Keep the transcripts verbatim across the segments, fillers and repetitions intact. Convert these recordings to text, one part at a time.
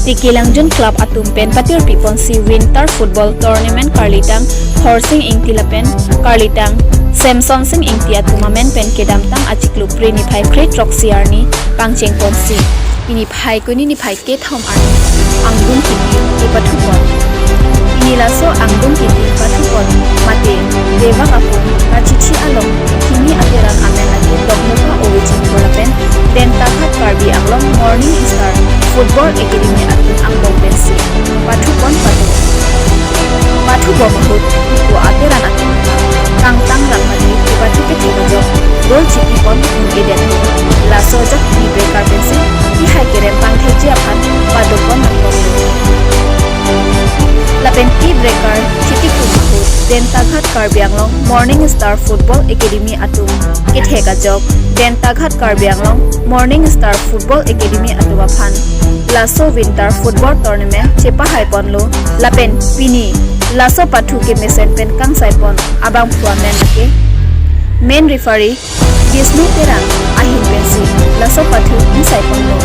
T K Langjun Club atum pen patirpi ponsi Winter Football Tournament karlitang Horsing Ingti lapen karlitang Samson Sing Ingti atum amen pen kedamtang achiklo Phre niphai kre throksi arni pangcheng ponsi pini phai kuni niphai kethom arni angdung kiti kepathupon. Pini laso angdung kiti pathupon mate Dewang Apung kachithi along hini ateran amen lake Dokmoka Orijin Thor lapen Dentaghat Karbi Anglong Morning Star Football Academy atum angbong pensi pathupon pado. Pathubom ahut pu ateran atum kangtang rang mate kepathu kethek ajok gol chitipon un-edet. Laso ajok pini breaker pensi pihai kerem pangthekji aphan padopon nangkok. Lapen pini breaker chitikum ahut Dentaghat Karbi Anglong Morning Star Football Academy atum kethek ajok Dentaghat Karbi Anglong Morning Star Football Academy atum aphan laso Winter Football Tournament chepahaiponlo lapen pini laso pathu kemesen pen kangsaipon abangphu amen lake main referee Bisnu Terang ahin pensi laso pathu ingsaiponlo.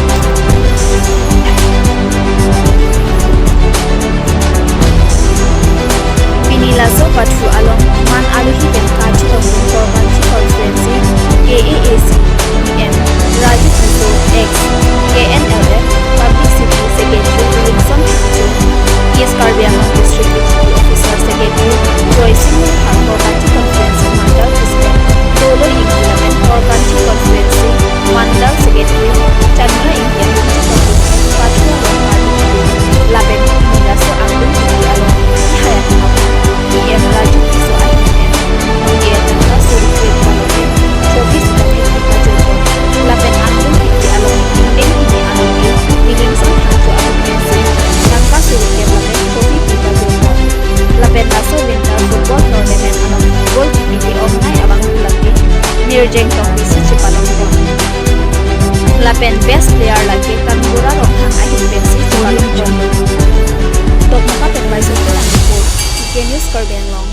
Pini laso pathu along man aluhi pen kachetong Korbansi Constituency K A A C E M Raju Tisso, ex K N L F Publicity Secretary Williamson Phangcho, East Karbi Anglong District Deputy Officer Secretary Joysing Rungphar, Korbansi Constituency Mandal President Doloi Ingti lapen Korbansi Constituency Mandal Secretary Chandra Ingti atum chepatu pathu along party lapen pini laso angdung kiti along ihaya P M Raju Tisso ahin pen P M Raju Tisso ahin pen trophy sitame pajokpo. Lapen angdung kiti along ingdeng hini along ke Williamson Phangcho ahin pensi tangka suri kep lapen trophy pajokpo. Lapen laso Winter Football Tournament along goal kepi ke-ongnei abang lake Mirjeng Tokbi si chepalongpo. Lapen best player lake Kangbura Ronghang ahin pensi chepalongpo. Dokmoka pen Baisongkul Angpur, T K News Karbi Anglong.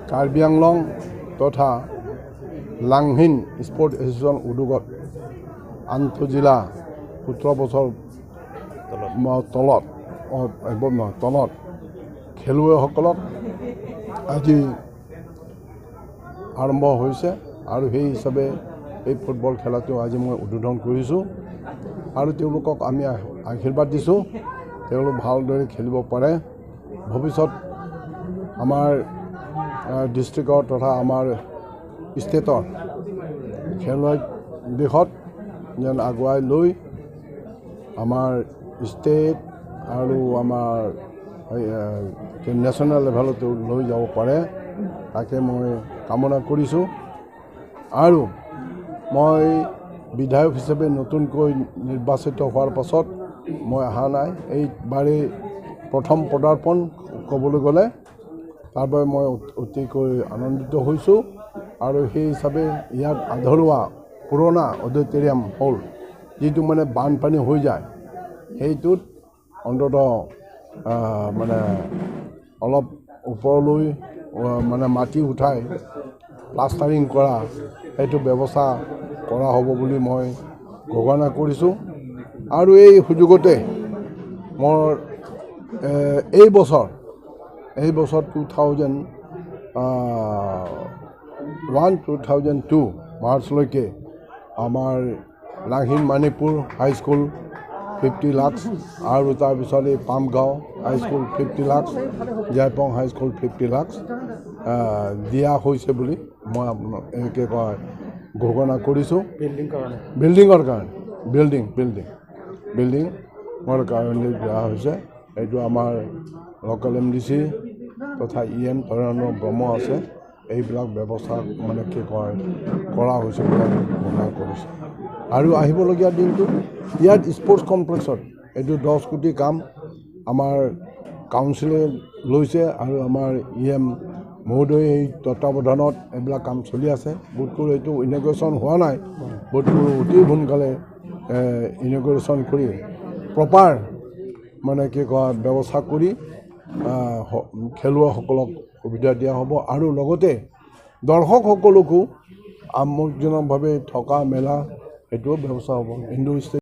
Karbi আংলং তথা Langhin sport association উদ্যোগত আন্তঃজিলা সোতৰ বছৰ ম-, তলত, অ, এইবোৰ নহয়, তলত খেলুৱৈসকলক আজি আৰম্ভ হৈছে আৰু সেই হিচাপে এই ফুটবল খেলাটো আজি মই উদ্বোধন কৰিছোঁ আৰু তেওঁলোকক আমি আ-, আশীৰ্বাদ দিছোঁ, তেওঁলোক ভালদৰে খেলিব পাৰে। ভৱিষ্যত আমাৰ, আ, ডিষ্ট্ৰিক্টৰ তথা আমাৰ ষ্টেটৰ খেলুৱৈ দিশত যেন আগুৱাই লৈ আমাৰ ষ্টেট আৰু আমাৰ এই, আ, কি নেশ্যনেল লেভেলতো লৈ যাব পাৰে, তাকে মই কামনা কৰিছোঁ। আৰু মই বিধায়ক হিচাপে নতুনকৈ নিৰ্বাচিত হোৱাৰ পাছত মই অহা নাই, এইবাৰেই প্ৰথম পদাৰ্পণ ক'বলৈ গ'লে, তাৰ বাবে মই অত-, অতিকৈ আনন্দিত হৈছোঁ। আৰু সেই হিচাপে ইয়াত আধৰুৱা পুৰণা অডিটৰিয়াম হ'ল, যিটো মানে বানপানী হৈ যায়, সেইটোত অন্ততঃ, আহ, মানে অলপ ওপৰলৈ, আহ, মানে মাটি উঠাই প্লাষ্টাৰিং কৰা, সেইটো ব্যৱস্থা কৰা হ'ব বুলি মই ঘোষণা কৰিছোঁ। আৰু এই সুযোগতে মোৰ, এ, এই বছৰ, এই বছৰ টু থাউজেণ্ড, আহ, ওৱান, টু থাউজেণ্ড টু মাৰ্চলৈকে আমাৰ লাংহিন মণিপুৰ হাইস্কুল ফিফটি লাখছ আৰু তাৰপিছত এই পামগাঁও হাইস্কুল ফিফটি লাখছ, জাইপং হাইস্কুল ফিফটি লাখছ, আহ, দিয়া হৈছে বুলি মই আপোনাক এনেকৈ কয় ঘোষণা কৰিছোঁ। বিল্ডিং কাৰণে? বিল্ডিঙৰ কাৰণে, বিল্ডিং, বিল্ডিং, বিল্ডিঙৰ কাৰণে দিয়া হৈছে। এইটো আমাৰ লোকেল এম ডি চি তথা ই এম তৰেন্দ্ৰ ব্ৰহ্ম আছে, এইবিলাক ব্যৱস্থা মানে কি কয় কৰা হৈছে বুলি আমি ঘোষণা কৰিছোঁ। আৰু আহিবলগীয়া দিনটো ইয়াত স্পৰ্টছ কমপ্লেক্সত এইটো দহ কোটি কাম আমাৰ কাউন্সিলে লৈছে আৰু আমাৰ ই এম মহোদয়ে এই তত্বাৱধানত এইবিলাক কাম চলি আছে। বোধকৰোঁ এইটো ইনগ্ৰেশ্যন হোৱা নাই, বোধকৰোঁ অতি সোনকালে ইনগ্ৰেশ্যন কৰি প্ৰপাৰ মানে কি কয় ব্যৱস্থা কৰি আহ, হ- খেলুৱৈসকলক সুবিধা দিয়া হ'ব আৰু লগতে দৰ্শকসকলকো আমোদজনকভাৱে থকা মেলা সেইটোও ব্যৱস্থা হ'ব। Indoor stadium